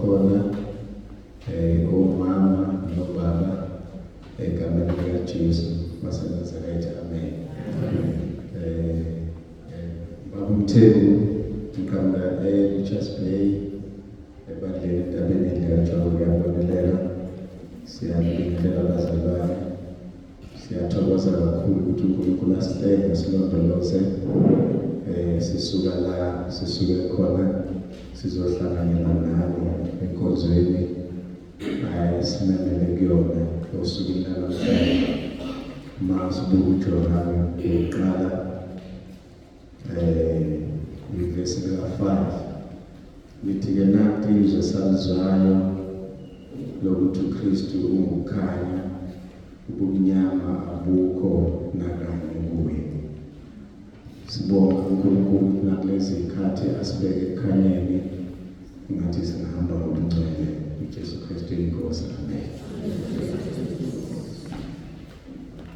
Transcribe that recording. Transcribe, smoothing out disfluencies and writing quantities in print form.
abakhona omama nobaba egameni likaJesu waseNazaretha, amen. Baba uMthembu, ngiqhamuka e-Richards Bay, ebandleni entabeni likaJobe. Kuyabonelela, siyabingelela abazalwane. Siyathokoza kakhulu ukuthi uNkulunkulu asihlenge, silondoloze, sisuka la sisuke khona sizohlanganyela nani enkonzweni ayisimemele kuyona osukwini lanamhlanje. Uma sibuka uJohane wokuqala, ivesi lika-5 lithi-ke, "Nanti izwi esalizwayo lokuthi uKristu ungukukhanya, ubumnyama abukho nakanye kuye." Sibonga uNkulunkulu ukuthi nakulezi zikhathi asibeke ekukhanyeni, ngathi singahamba ngobungcwele. UJesu Kristu inkosi, amen.